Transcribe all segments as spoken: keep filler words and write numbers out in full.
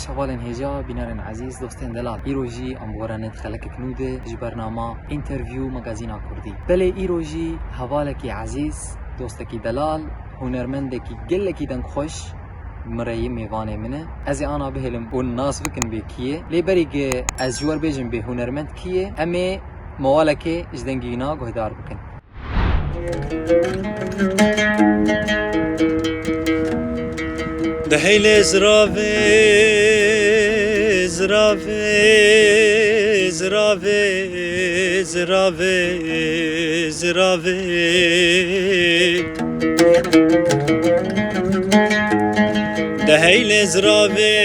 Hevalên hêja, bînerên ezîz, dostên delal. Îro jî em bi we re ne di xelekek nû de ji bernama Interview Magazîna Kurdî. Belê îro jî hevalekî ezîz, dostekî delal, hunermendekî gelekî dengxweş, mireyê mêvanê min e. Ez ê ana bihêlim û nas bikin bê kî ye. Lê berî ge ez ji we re bêjim bê hunermend kî ye, em ê mewalekê ji dengî wîna guhdar bikin. Di heylê ziravê, ziravê, ziravê, ziravê, ziravê. Di heylê ziravê,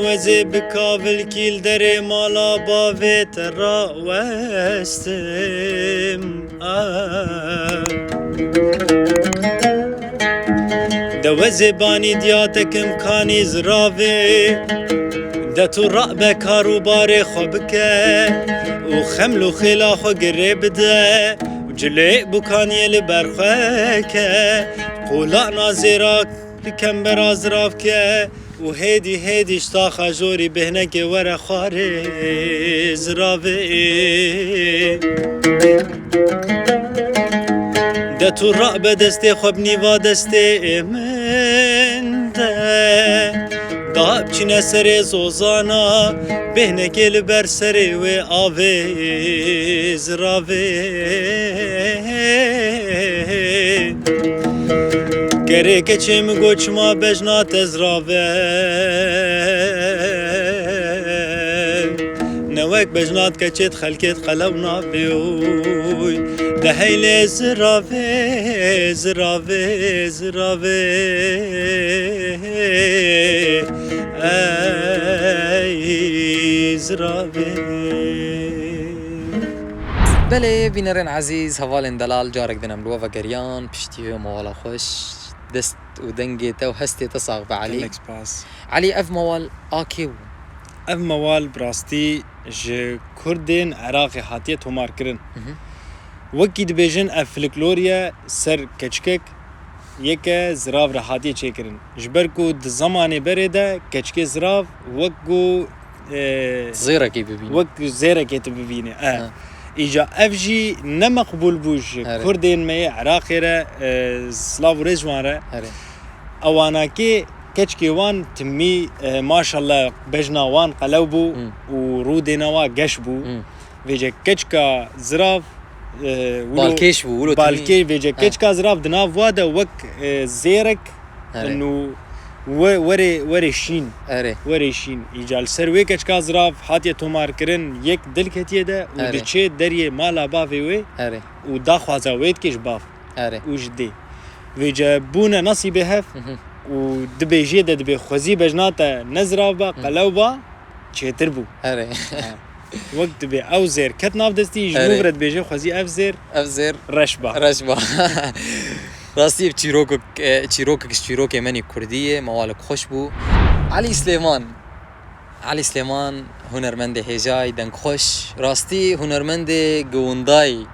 wezê bi kavilkî li derê mala bavê te rawestim. De wezê banî diya te kim kanî ziravê, de tu rabe kar û barê xwe bike û xeml û xêla xwe girê bide û cilê bûkaniyê li ber xwe ke, qolana zêra li kembera zirav ke. Û hêdî hêdî ji taxa jorî bêhnekê were xwarê ziravê. De tu rabe destê xwe bi nîva destê ê min de, da biçîne serê zozana, bêhnekê li ber serê wê avê ziravê. Kerê keçê min got çima bejna te zirav e. Ne wek bejna di keçê di xelkê di qelew nabê oy. De heylê ziravê, ziravê, ziravê. Ey ziravê. Belê, bînerên ezîz, hevalên delal, carek din em li we vegeriyan, piştî wê mewala xweş, dest û dengê te û hestê te sax be, Elî. Gelek spas. Elî, ev mewal a kê bû? Ev mewal bi rastî ji Kurdên Iraqê hatiye tomarkirin. Mhm. Wekî dibêjin ev fliklor ye ser keçikek yeke zirav re hatiye çêkirin. Ji ber ku di zemanê berê de keçikê zirav wek ku, e, Zêrekê bibîne. Wek zêrekê tu bibîne. E. Ha. Îca ev jî ne meqbûl bû ji Erê. Kurdên me yê Iraqê re, e, silav û rêz ji wan re. Erê. Ewanakê keçikê wan timî, e, maşallah bejna wan qelew bû Hmm. û rûdêna wan geş bû. Hmm. Vêce keçika zirav, e, wilo Balkêş bû, wilo balkê, timî. Vêce Ha. keçika zirav di nav wa de wek, e, zêrek Erê. Nû we-, werê, werê şîn. Erê. Werê şîn. Îca li ser wê keçika zirav hatiye tomarkirin, yek dil ketiye de û Erê. Diçe deriyê mala bavê wê Erê. Û daxwaza wê dike ji bav Erê. Û ji dê. Vêce bûne nasîbê hev Mhm. Û dibêjiyê de dibê xwezî bejna te ne zirav ba, Mhm. Qelew ba, çêtir bû. Erê. Ha. Wek dibê ew zêr ket nav destî, ji Erê. Nû re dibêje xwezî ev zêr Ev zêr reş ba. Reş ba. Rastî ev çîrokek, e, çîrokek ji çîrokê me nî kurdî ye, mewalek xweş bû. Elî Silêman. Elî Silêman, hunermendê hêjayî, dengxweş. Rastî hunermendê giwindayî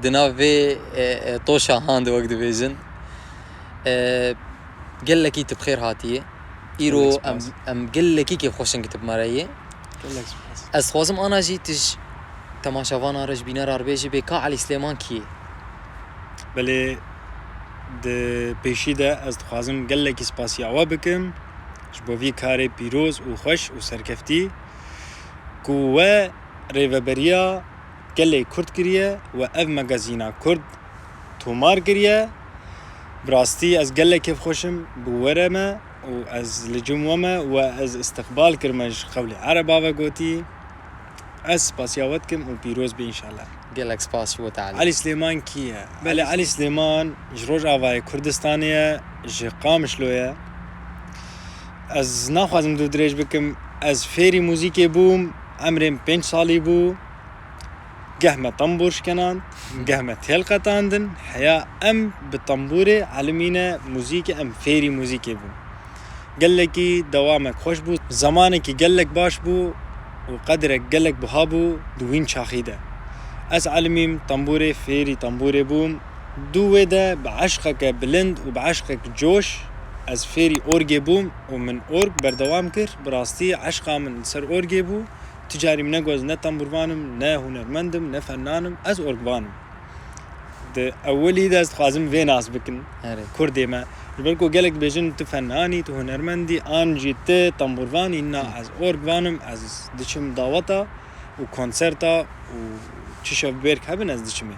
di nav vê, e, e, toşa han de wek dibêjin. E, gelekî tu bi xêr hatiye. Îro Gelek em, spas. Em gelekî kêfxweş in ku tu bi me re yê. Gelek spas. Ez dixwazim ana jî tu ji temaşevanan re, ji bîneran re bêjî bê ka Elî Silêman kî ye? Belê, di pêşî de ez dixwazim gelekî spasiya we bikim ji bo vî karê pîroz û xweş û serkeftî ku we rêveberiya gelê Kurd kiriye, we ev magazîna Kurd tomar kiriye. Bi rastî ez gelek kêfxweş im bi we re me û ez li cem we me we ez îstiqbal kirime ji qewlê ereba ve gotî. Ez spasiya we dikim û pîroz be înşallah. Gelek spas ji bo te, Elî. Elî Silêman kî ye? Belê, Elî Elî Silêman ji Rojavayê Kurdistanê ye, ji Qamişlo ye. Ez naxwazim dû dirêj bikim, ez fêrî muzîkê bûm, emrê min pênc salî bû. Geh me tembûr şikenand, geh me têl qetandin, heya em bi tembûrê elimîne muzîkê, em fêrî muzîkê bûn. Gelekî dewamek xweş bû, zemanekî gelek baş bû û qedirek gelek buha bû di wîn çaxî de. Ez elimîm tembûrê, fêrî tembûrê bûm. Dû wê de bi eşqeke bilind û bi eşqek coş ez fêrî orgê bûm û min org berdewam kir. Bi rastî eşqa min li ser orgê bû. Tu carî min negot ez ne tembûrvan im, ne hunermend im, ne fenan im. Ez orgvan im. Di ewilî de ez dixwazim vê nas bikin. Erê. Kurdê me. Ji ber ku gelek dibêjin tu fenanî, tu hunermendî, an jî tu tembûrvanî, na, ez orgvan im, ez diçim daweta û konserta û çi şevbêrk hebin ez diçimê.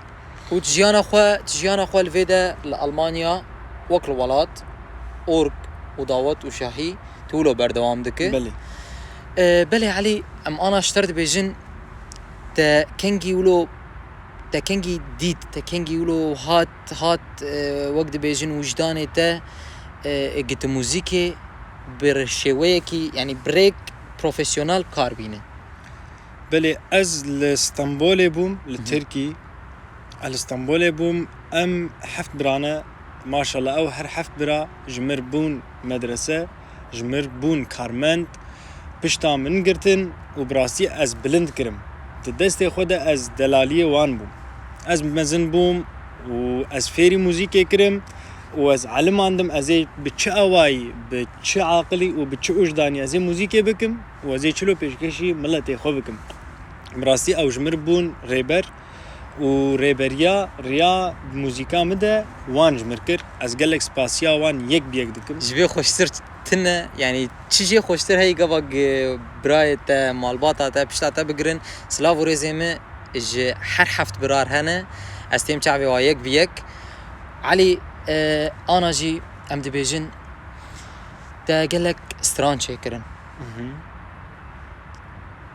Û tu jiyana xwe, tu jiyana xwe li vê de li Almanya wek li welat, org û dawet û şahî tu wilo berdewam dike. Belê. E, belê Elî, em ana ji te re dibêjin, te kengî wilo, te kengî dît, te kengî wilo hat, hat, e, wek dibêjin wijdanê te, e, e, giti muzîkê bi şêweyekî, yanî bi rêk profesyonel kar bîne? Belê, ez li Stenbolê bûm, li Hı hı. Tirkî. Ez li Stenbolê bûm, em heft bira ne. Maşallah, ew her heft bira ji mir bûn medrese, ji mir bûn karmend, pişta min girtin û bi rastî ez bilind kirim. Di destê xwe de ez delaliyê wan bûm. Ez mezin bûm û ez fêrî muzîkê kirim û ez elimandim ez ê bi çi awayî, bi çi aqilî û bi çi wijdanî ez ê muzîkê bikim û ez ê çilo pêşkêşî miletê xwe bikim. Bi rastî ew ji mir bûn rêber û rêberiya riya muzîka min de wan ji mir kir. Ez gelek spasiya wan yek bi yek dikim. Ji vê xweştir tune, yanî çi jê xweştir heye gava g-, birayê te, malbata te, pişta te bigirin. Silav û rêzê min ji her heft birar hene. Ez têm çavê wa yek bi yek. Elî, e, ana jî em dibêjin te gelek stran çêkirin. Mhm.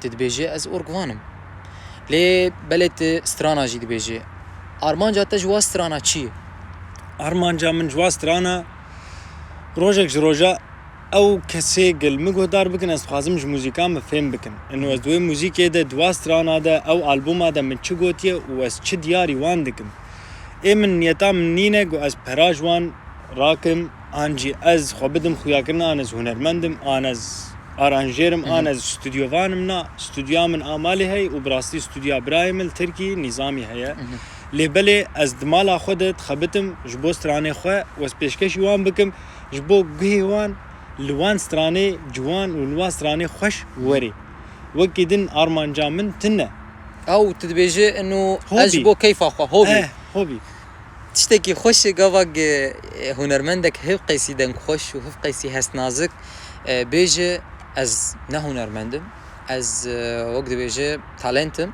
Tu dibêjî ez orgvan im. Lê belê tu strana jî dibêjî. Armanca te ji wa strana çi ye? Armanca min ji wa strana rojek ji roja ew kesê gel min guhdar bikin, ez dixwazim ji muzîka min fêm bikin. Ino ez di wê muzîkê de, di wa strana de, ew albûma de min çi gotiye û ez çi diyarî wan dikim. Ê min niyeta min nîne ku ez pera ji wan rakim, an jî ez xwe bidim xuyakirina an ez hunermend im, an ez aranjêr im, Hı hı. an ez studyovan im. Na, studyoya min a malê heye û bi rastî studyoya birayê min li Tirkî Nîzamî heye. Hı hı. Lê belê ez di mala xwe de dixebitim ji bo stranê xwe û ez pêşkêşî wan bikim, ji bo guhê wan li wan stranê ciwan û li wan stranê xweş werê. Wekî din armanca min tune. Ew tu dibêjî ino ez Hobî. ji bo keyfa xwe, hobî. Eh, hobî. Tiştekî xweş e, gava ge, e, hunermendek hevqeysî dengxweş û hevqeysî hestnazik, e, bêje, ez ne hunermend im, ez, e, wek dibêje talent im,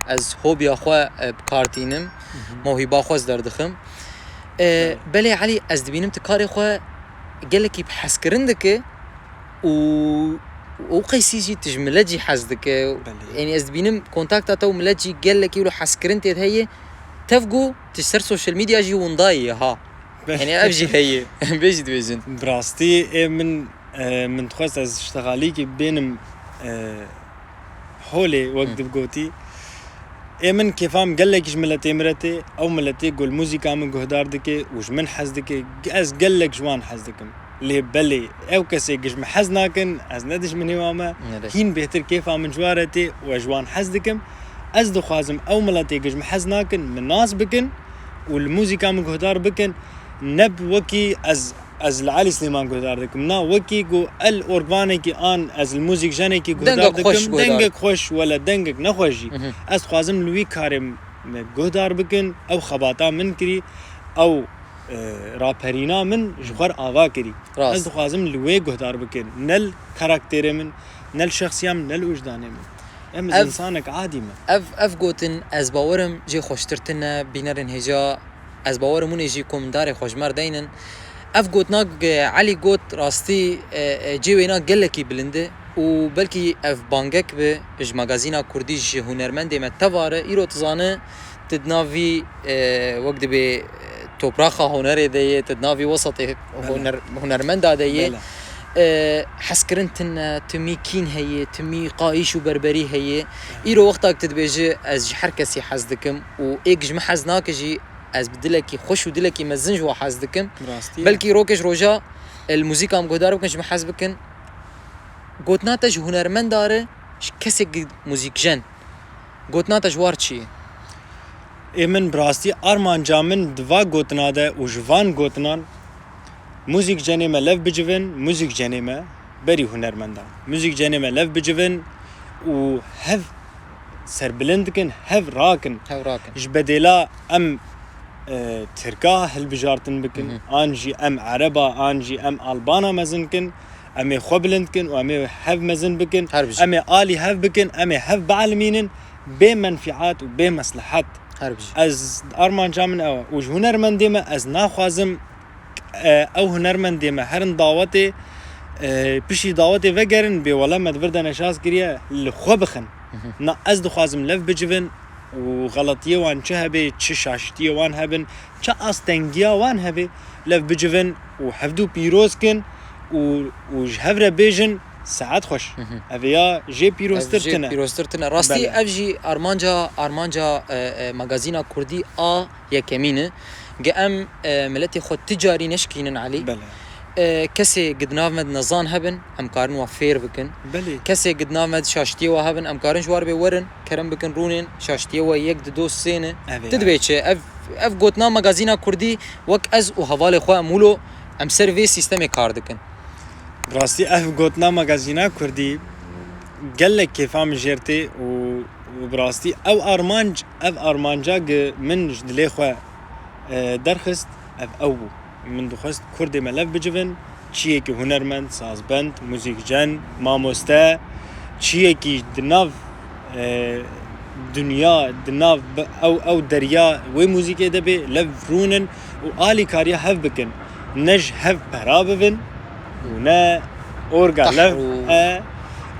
ez hobiya xwe, e, bi kar tînim, Hı hı. mewhîba xwe ez derdixim. E, Evet. belê Elî, ez dibînim tu karê xwe gelekî bi hezkirin dike û, û qeysî jî tu ji milet jî hez dike. Belê. Yanî ez dibînim kontakta te û milet jî gelekî wilo hezkirin tê de heye. Tev ku tu ser social media jî winda yî ha. Yanî ev jî heye. Em vê jî dibêjin. Bi rastî ê min, e, min dixwest ez ştexalîkî bênim, e, holê wek Hı. dibgotî. Ê min kêfa min gelekî ji miletê min re tê. Ew miletê gol muzîka min guhdar dike û ji min hez dike. Ez gelek ji wan hez dikim. Lê belê, ew kesê gi ji min hez nakin, ez ne dijminê wan me. Ne de. Hîn bêhtir kêfa min ji wan re tê û ez ji wan hez dikim. Ez dixwazim ew miletê gi ji min hez nakin, min nas bikin û li muzîka min guhdar bikin. Ne bi wekî ez, ez li Elî Silêman guhdar dikim. Na, wekî ku el orgvanekî an ez li muzîk jenekî guhdar Dengek xweş dikim. guhdar. Dengek xweş wele dengek nexweş jî. Mhm. Ez dixwazim li wî karê me guhdar bikin. Ew xebata min kirî. Ew e, raperîna min ji xwe re ava kirî. Rast. Ez dixwazim li wê guhdar bikin. Ne li karakterê min, ne li şexsiya min, ne li wijdanê min. Em Ev, insanek adî me. ev, ev gotin ez bawerim jê xweştir tune, bînerên hêja, ez bawerim hûn ê jî komentarê xwe ji me re deynin. Ev gotina, e, Elî got rastî, e, e, cê wêna gelekî bilind e û belkî ev bangek bi ji magazîna Kurdî ji hunermendê me tevare îro dizane, tu di nav vî, e, wek dibê, e, topraxa hunerê de yê, tu di nav vî wesatê Belê. huner-, hunermenda de yê. Belê. E, hezkirin tune, timî kîn heye, timî qayîş û berberî heye. Belê. Îro wexta ku tu dibêjî, ez ji her kesî hez dikim û êk ji min hez nake jî, ez bi dilekî xweş û dilekî mezin ji we hez dikim. Rastî ye. Belkî rokê ji roja, e, li muzîka min guhdar bikin, ji min hez bikin. Gotina te ji hunermenda re, ji kesek muzîkjen, gotina te ji war çi ye? Ê min bi rastî armanca min di va gotina de û ji van gotinan Muzîk cenê me lev bicivin, muzîk cenê me berî hunermenda. Muzîk cenê me lev bicivin û hev serbilind dikin, hev rakin. Hev rakin. Ji bedêla em, e, Tirka hilbijartin bikin, Mhm. an jî em Ereba, an jî em Albana mezin kin, em ê xwe bilind kin û em ê hev mezin bikin. Her bijî. Em ê alî hev bikin, em ê hev bielmînin, bê menfîat û bê meslehet. Her bijî. Ez armanca min ew e. Û ji hunermendê me ez naxwazim e, ew hunermendê me herin dawetê, e, piştî dawetê vegerin, bê wele me di vir de neşaz kiriye, li xwe bixin. Mhm. Na ez dixwazim lev bicivin û xeletiyê wan çi hebe, çi şaşitiyê wan hebin, çi astengiya wan hebe, lev bicivin û hevdû pîroz kin û, û ji hev re bêjin, saet xweş. Mhm. Ev ya jê pîroztir Ev jê tine. pîroztir tine. Rastî Belê. ev jî armanca, armanca, e, e, magazîna Kurdî a yekemîn e. Ge em, e, miletê xwe ti carî neşikînin, Elî. Belê. E, kesê gi di nav me de nezan hebin, em karin wa fêr bikin. Belê. Kesê gi di nav me de şaştiyê wa hebin, em karin ji war bê werin, kerem bikin rûnên, şaştiyê wa yek di do sê ne. Evê Ti ya. dibê çi? Ev, ev gotina magazîna Kurdî wek ez û hevalê xwe em wilo, em ser vê sîstemê kar dikin. Bi rastî ev gotina magazîna Kurdî gelek kêfa min jêr tê û, û bi rastî ew armanc, ev armanca gi min ji dilê xwe, e, derxist, ev ew bû. Min dixwest Kurdê me lev bicivin, çiyekî hunermend, sazbend, muzîkjen, mamoste, çiyekî di nav, e, dinya, di nav bi-, ew, ew derya wê muzîkê de bê, lev rûnin û alîkariya hev bikin. Ne ji hev pera bibin û ne orga Qehr lev û e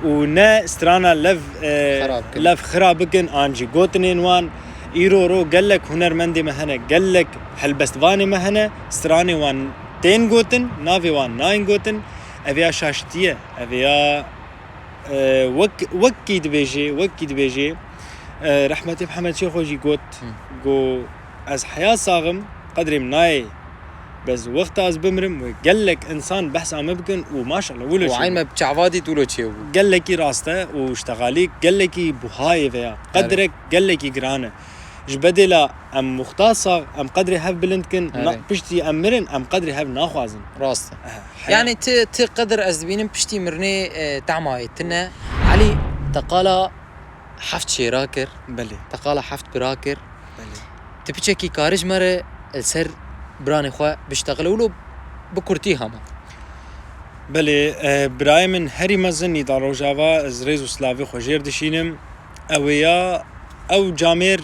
û ne strana lev, e, Xera bikin. lev xira bikin, an jî gotinên wan. Îro ro gelek hunermendê me hene, gelek helbestvanê me hene, stranê wan tên gotin, navê wan nayên gotin. Ev ya şaştî ye, ev ya, e, wek, wekî dibêjê, wekî dibêjê, e, rehmetê Mihemed Şêxo jî got, Hı. got, ez heya sax im, qedrê min nayê. Bes wexta ez bimrim, wê gelek insan behsa me bikin û maşallah, wilo Û çêbû. eyn me bi çava dît, wilo çêbû. Gelekî rast e û ji texalî gelekî buhayê veya Erê. qedrek gelekî giran e. Ji bedêla em wexta sax, em qedrê hev bilind kin, Erê. na-, piştî em mirin, em qedrê hev naxwazin. Rast e. Eh, heya- Yani ti, ti qedir ez dibînim piştî mirinê, e, tema yê tine. Elî, te qala heft şêra kir. Belê. Te qala heft bira kir. Belê. Tu piçekî karî ji me re li ser biranê xwe biştexile wilo bi kurtî hema. Belê, e, birayê min herî mezin Nîdal Rojava, ez rêz û silavê xwe jêr dişînim. Ew ê ya, ew camêr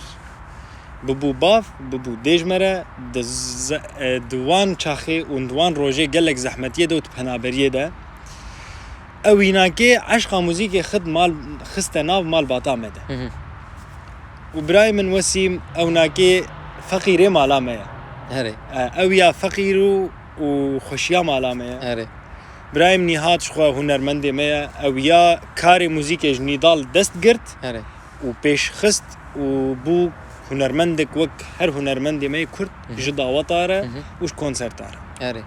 bibû bav, bibû dê ji me re, di ze-, e, di wan çaxê û di wan rojê gelek zehmetiyê de û di penaberiyê de. Ew wînakê eşqa muzîkê xid mal, xiste nav malbata me de. Hı hı. Û birayê min Wesîm, ew nakê feqîrê mala me ye. Herê. E, ew ya feqîr û, û xweşiya mala me ye. Herê. Birayê min Nîhat ji xwe hunermendê me ye. Ew ya karê muzîkê ji Nîdal dest girt Herê. û pêş xist û bû hunermendek wek her hunermendê me yê Kurd Hı hı. ji daweta re Hı hı. û ji konserta re. Herê.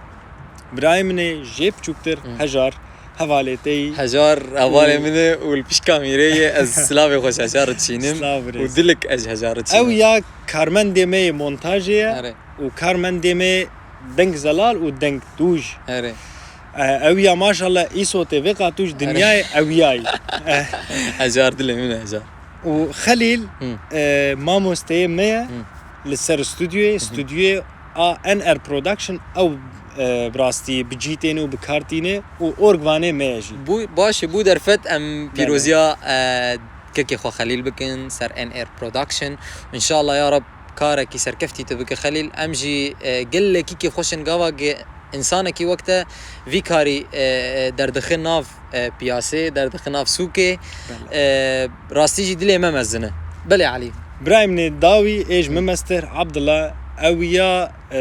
Birayê min ê jê biçûktir, Hı. Hejar, hevalê te yî. Hejar hevalê Û min e û li pişka mîrê ye, ez silavê xwe ji Hejar re dişînim Silav û birêz. dilek ez ji Hejar re dişînim. Ew ya karmendê me yê montajê ye Erê. û karmendê me deng zelal û deng tûj. Erê. E, ew ya maşallah îsotê vê qatûj Erê. dinyayê ew ya yî. E. Hejar dilê min e, Hejar. Û Xelîl, Hı. e, mamosteyê me ye Hı. li ser stûdyoyê, Hı hı. stûdyoyê A N R Production, ew, e, bi rastî bi cî têne û bi kar tîne û orgvanê me ye jî. Bû, baş e, bû derfet em Belê. pîroziya, e, kekê xwe Xelîl bikin ser N R Production. Înşallah ya Rab karekî serkeftî tu bike Xelîl. Em jî, e, gelekî kêfxweş in gava ge-, însanekî wek te vî karî, e, e, derdixin nav e, piyasê, derdixin nav sûkê. Belê. E, rastî jî dilê me mezin e. Belê Elî. Birayê min ê dawî ê ji min mestir Abdullah, ew ya, e,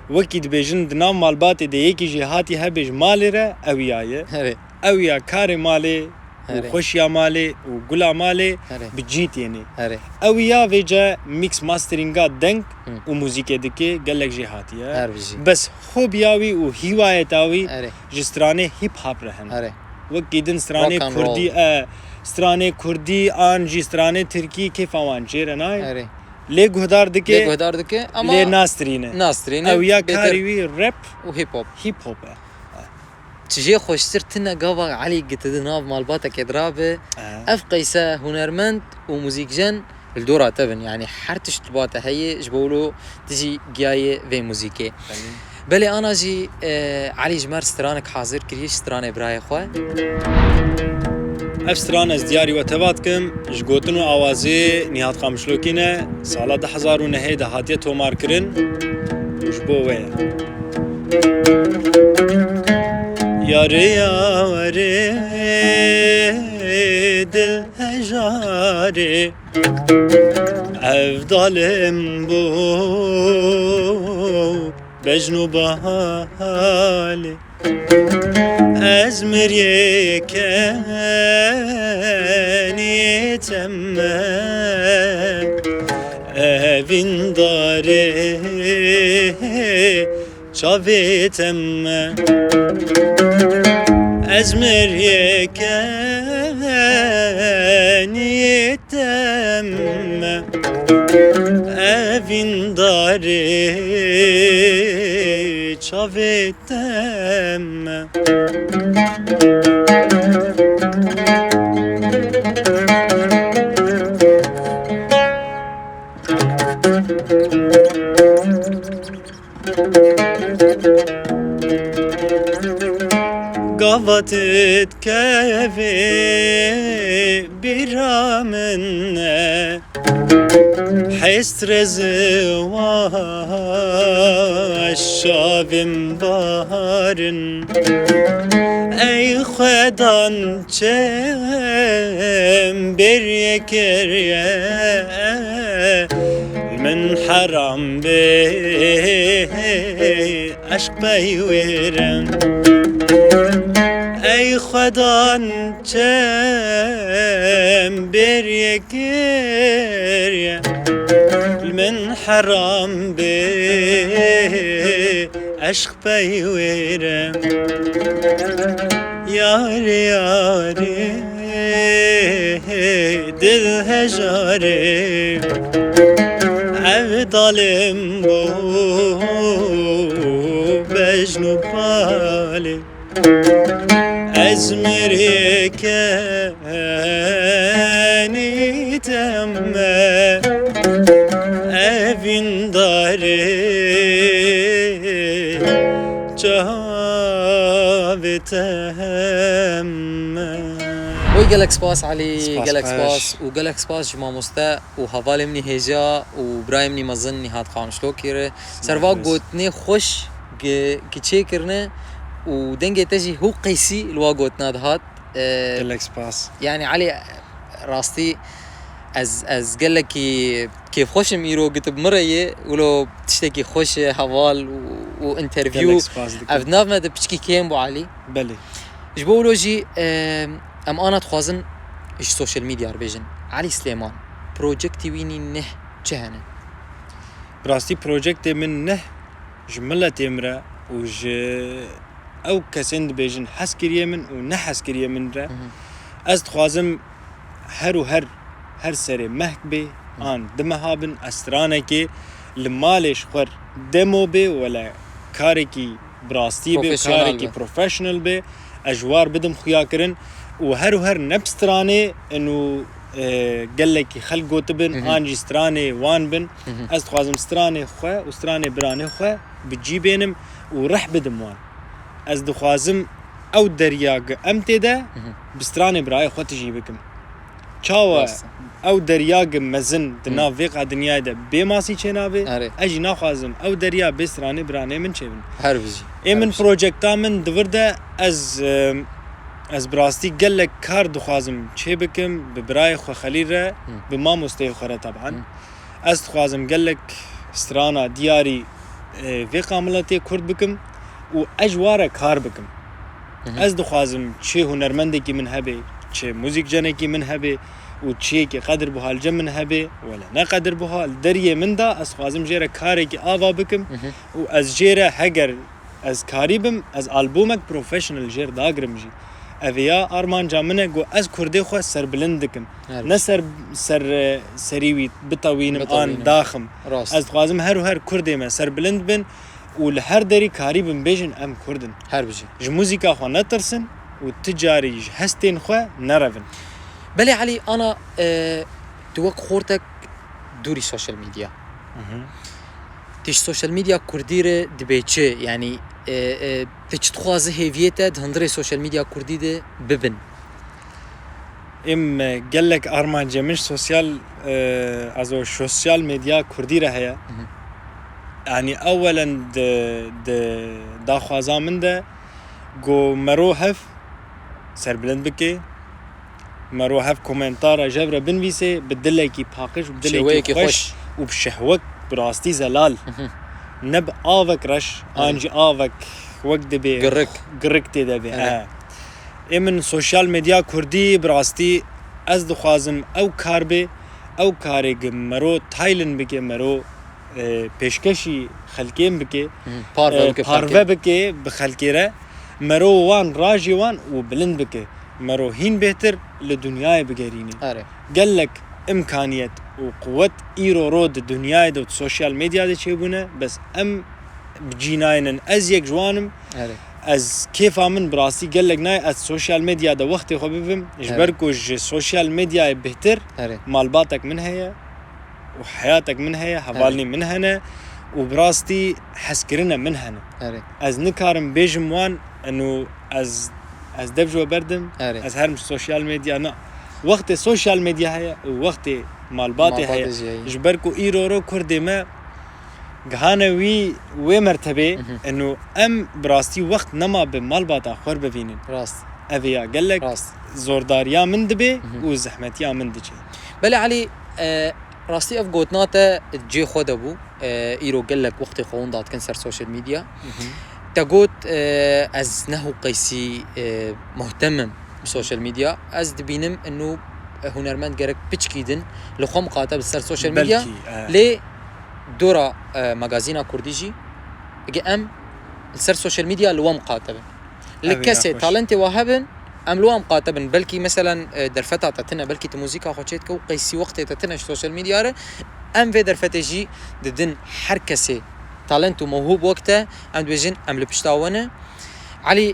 wekî dibêjin di nav malbatê de yekî jî hatî hebê ji malê re ew ya ye. Herê. Ew ya karê malê û Herê. xweşiya malê û gula malê Herê. bi cî tênê. Herê. Ew ya vêce mix masteringa deng Hı. û muzîkê dike gelek jê hatiye. Her bijî. Bes hobiya wî û hîwayeta wî Erê. ji stranê hip hop re hene. Erê. Wekî din stranê Rock and kurdî, roll. e, stranê kurdî an jî stranê tirkî kêfa wan jê re nayê. Erê. Lê guhdar dike, lê guhdar dike, ama lê nastrîne. Nastrîne, ew ya bêtir karî wî rap û hip hop. Hip hop e. Çi jê xweştir tine gava Elî gitidi nav malbateke dirabe. Ev qeyse hunermend û muzîkjen li dora te bin. Yanî her tişt li ba te heye, ji bo wilo tu jî giyayê vê muzîkê. Belê. Belê ana jî, e, Elî ji me re stranek hazir kiriye, ji stranê birayê xwe. Ev stran ez diyarî we teva dikim, ji gotin û awazê Nîhat Qamişlokî ne, sala du hezar û nehê de hatiye tomarkirin û ji bo we ye. Yarê yarê dil hejarê, ev dalim bû bejn û bahalê. Ez miriyê kenî teme, evîndarê çavê teme. Ez miriyê kenî teme, evîndarê çavê teme. Gava tu dikevî bîra min e, hest rêz û şavên baharin. Ey Xwedan, çem bêrê kiriye, min heram bê eşq peywêr e. Ey Xwedan, çem bêrê kiriye, min heram bê eşq peywêr e. Yarê yarê dil hejarê, ev dalim bû bejn û balê. Ez mirê kenî teme, evîndarê çavê teme. Oy, gelek spas Elî, spas gelek xweş. Spas û gelek spas ji mamoste û hevalê min ê hêja û birayê min ê mezin Nîhat Qamişlokî re. Ser va gotinê xweş ki, ki çêkirine û dengê te jî hû qeysî li wa gotina dihat. E, gelek spas. Yanî Elî, rastî ez, ez gelekî kêfxweş im îro ki tu bi min re yê, wilo tiştekî xweş e, heval û, û interview. Gelek spas dikim. Ev nav me de piçkî kêm bû Elî. Belê. Ji bo wilo jî, e, em ana dixwazin ji social media re bêjin. Elî Silêman, projektî wî nî neh çi hene? Bi rastî projektê min neh ji miletê min re û ji ew kesên dibêjin hezkiriyê min û nehezkiriyê min re. Hı hı. Ez dixwazim her û her, her serê mehk bê, hı, an du meha bin, ez stranekê li malê ji xwe demo bê, wele karekî bi rastî bê, profesyonel karekî be, professional bê, ez ji war bidim xuya kirin û her û her ne bi stranê in û, e, gelekî xelk gotibin, hı hı, an jî stranê wan bin. Hı hı. Ez dixwazim stranê xwe û stranê biranê xwe bi cî bênim û rih bidim wan. Ez dixwazim ew derya gi em tê de, hı hı, bi stranê birayê xwe tijî bikim. Çawa, rast e, ew derya gi mezin di, hı, nav vêqa dinyayê de bê masî çênabe, erê, ez jî naxwazim ew derya bê stranê biranê min çêbin. Her bijî. Ê min, her bijî, projekta min di vir de ez, em, ez bi rastî gelek kar dixwazim çê bikim, bi birayê xwe Xelîl re, hı, bi mamosteyê xwe re teban. Hı. Ez dixwazim gelek strana diyarî, e, vêqa miletê Kurd bikim û ez ji wa re kar bikim. Hı hı. Ez dixwazim çi hunermendekî min hebe, çi muzîkjenekî min hebe û çiyekî qedirbuha li cem min hebe, wele ne qedirbuha, li deriyê min de, ez dixwazim jê re karekî ava bikim, hı hı, û ez jê re heger ez karî bim, ez albumek professional jê re dagirim jî. Ev ya armanca min e, ku ez kurdê xwe serbilind dikim. Her Ne ser, ser, e, serî wî bitewînim an Bitewînim. daxim. Rast. Ez dixwazim her û her kurdê me serbilind bin û li her derî karî bin bêjin em kurd in. Her bijî. Ji muzîka xwe netirsin û ti carî ji hestên xwe nerevin. Belê Elî, ana, e, tu wek xortek dûrî sosyal medya. Hı hı. Tu ji sosyal medya kurdî re dibê çi? Yanî, e, e, tu çi dixwazi hêviyê te di hundirê sosyal medya kurdî de bibin? Em, e, gelek armancê min ji sosyal, e, ez o sosyal medya kurdî re heye. Hı hı. Yanî ewelen di, di daxwaza min de ku mero hev serbilind bike, mero hev komentara jev re binivîse, bi dilekî paqij, bi dilekî Şêweyekî xweş xweş. û bi şehwek bi rastî zelal. Hı hı. Ne bi avek reş, Evet. an jî avek wek dibê Girik. girik tê de be. Evet. He. Ê min sosyal medya kurdî bi rastî ez dixwazim ew kar be, ew karê ki mero taylin bike, mero, e, pêşkeşî xelkên bike, Hı. Parve e, bike parve xelkê. bike bi xelkê re, mero wan rajê wan û bilind bike. Mero hîn bêhtir li dinyayê bigerîne. Erê. Gelek imkaniyet û quwet îro ro di dinyayê de û di sosyal medya de çêbûne, bes em bi cî naynin. Ez yek ji wan im. Erê. Ez kêfa min bi rastî gelek nayê. Ez sosyal medya de wextê xwe bibim. Ji Erê. ber ku ji sosyal medyayê bêhtir Erê. malbatek min heye û heyatek min heye, Erê. hevalnî min hene û bi rastî hezkirine min hene. Erê. Ez nikarim bêjim wan, eno ez, ez dev ji we berdim, Erê. ez herim ji sosyal medya, na. Wextê sosyal medya heye û wextê malbatê Malbatê heye. jî heye. Ji ber ku îro ro kurdê me gihane wî, wê mertebê, Mhm. eno em bi rastî wext nema bi malbata xwe bivînin. Rast. Ev ya gelek Rast. zordariya min dibe Mhm. û zehmetiya min diçe. Belê Elî, e, rastî ev gotina te cê xwe de bû. E, îro gelek wextê xwe winda dikin ser sosyal medya. Mhm. Te got, e, ez ne hû qeysî, e, muhtem im bi sosyal medya. Ez dibînim eno hunermend gerek piçkî din li xwe miqate bi ser sosyal medya. Belkî, e. Lê dora, e, magazîna kurdî jî, ege em li ser sosyal medya li we miqate bin. Li Ev ê kesê yaxweş. talentê wa hebin, em li wan qate bin. Belkî meselen, e, derfeta te tine, belkî tu muzîka xwe çêdike û qeysî wextê te tine ji sosyal medya re, em vê derfetê jî didin her kesê talent û mewhûb wek te, em dibêjin, em li pişta we ne. Elî,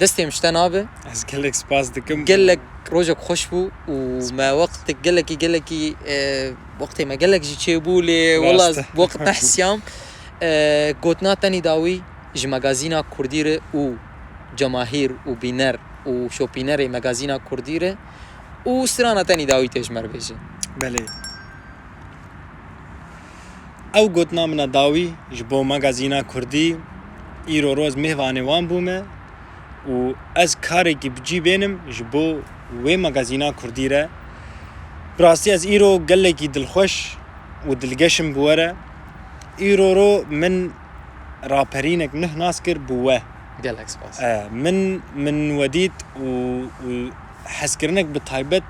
destê min ji te nabe. Ez gelek spas dikim. Gelek rojek xweş bû û me wextek gelekî, gelekî, e, wextê me gelek jî çêbû, lê Rast. wela wext nehsiyam. E, gotina tenî dawî ji magazîna Kurdî re û cemahîr û bîner û şopînerê magazîna Kurdî re û strana tenî dawî tê ji me re bêje. Belê. Ew gotina min a dawî ji bo magazîna Kurdî, îro roz mêvanê wan bûme û ez karekî bi cî bênim ji bo wê magazîna Kurdî re. Bi rastî ez îro gelekî dilxweş û dilgeş im bi we re. Îro ro min raperînek nuh nas kir bi we. Gelek spas. E, min, min we dît û, û hezkirinek bi taybet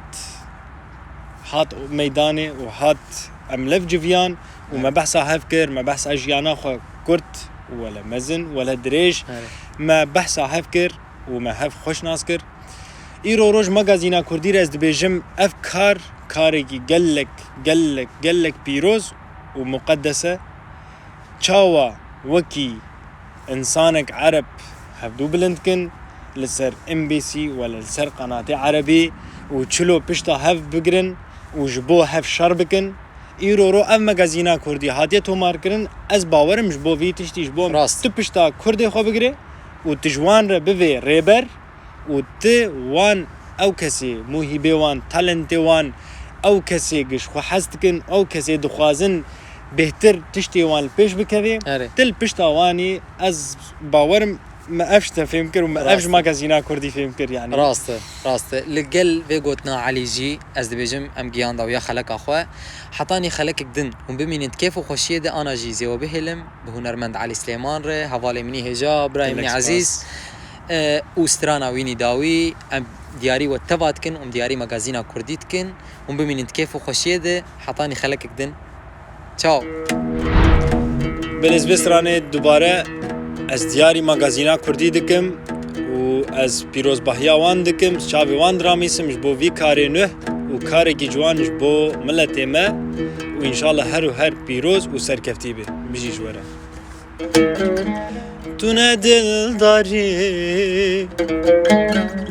hat meydanê û hat em lev civiyan û Evet. me behsa hev kir, me behsa jiyana xwe kurt û wele mezin, wele dirêj. Evet. Me behsa hev kir û me hev xweş nas kir. Îro roj magazîna Kurdî re ez dibêjim, ev kar, karekî gelek, gelek, gelek pîroz û muqeddes e. Çawa wekî însanek ereb hevdû bilind kin li ser M B C wala li ser qenatê erebî û çilo pişta hev bigirin û ji bo hev şer bikin. Îro ro ev magazîna Kurdî hatiye tomarkirin, ez bawerim ji bo vî tiştî, ji bo Rast. tu pişta Kurdê xwe bigirê û tu ji wan re bivê rêber, û ti wan, ew kesê, muhîbê wan, talentê wan, ew kesê gi ji xwe hez dikin, ew kesê dixwazin bêhtir tiştê wan li pêş bikevê, Erê. ti li pişta wanî, ez bawerim me ev ji te fêm kir û me ev Rast ji e. magazîna Kurdî fêm kir, yanî. Rast e, rast e. Li gel vê gotina Elî jî ez dibêjim em giyan dawiya xeleka xwe. Hetanî xelekek din hûn bimînin di kêf û xweşiyê de, ana jî zê we bihêlim bi hunermend Elî Silêman re, hevalê min î hêja, birayê min î Gelek spas. ezîz. E, û strana wînî dawî, em diyarî we teva dikin, em diyarî magazîna Kurdî dikin. Hûn bimînin di kêf û xweşiyê de, hetanî xelekek din. Çaw. Belê, ez vê stranê dubare ez diyarî magazîna Kurdî dikim û û ez pîrozbahiya wan dikim, çavê wan diramîsim ji bo vî karê nuh û karekî ciwan ji bo miletê me û înşallah her û her pîroz û serkeftî be. Bijî ji we re. Tu ne dildarî,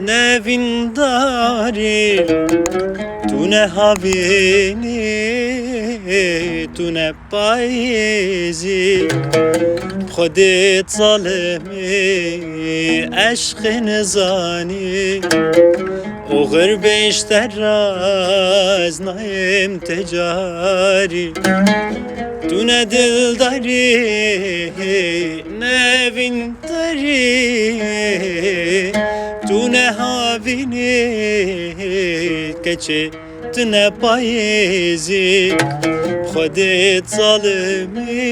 ne vîndarî, tu ne havînî, tu ne payîzî. Xwedê zalimî eşqê nizanî. Oxir beşte raz nayêm te carî. Tu ne dildarî, ne vîndarî, tu ne havînî, keçê tu ne payîzî. Xwedê zalimî,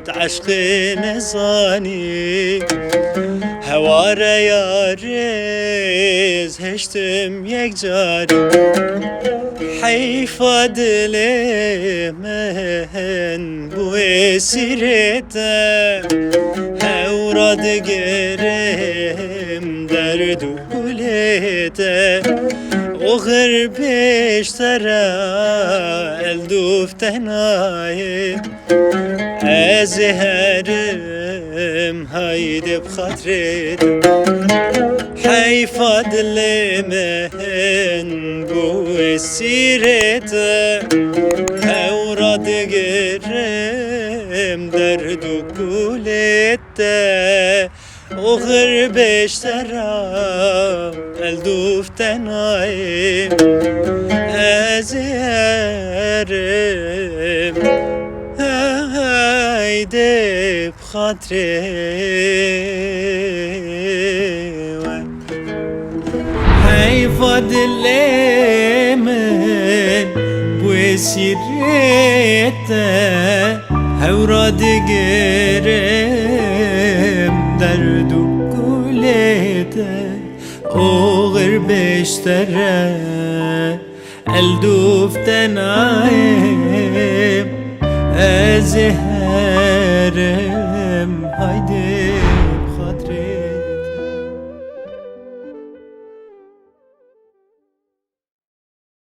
tu eşqê nezanî. Heware yarê ez heştim yek carî. Heyfa dilê min bu esîrê te. Hewra digirim derd û gulê te. Oxir beşte re el dûf tenayê. Ez ê herim haydê bi xatirê te. Heyfa dilê min bu esîrê te. Hewra digirim derd û kulê te. Oxir beşte re el dûf tenayê. Ez ê herim haydê bi xatirê we. Heyfa dilê min bu esîrê te. Hewra digirim derd û kulê te. Oxir beşte re el dûf tenayê. Ez ê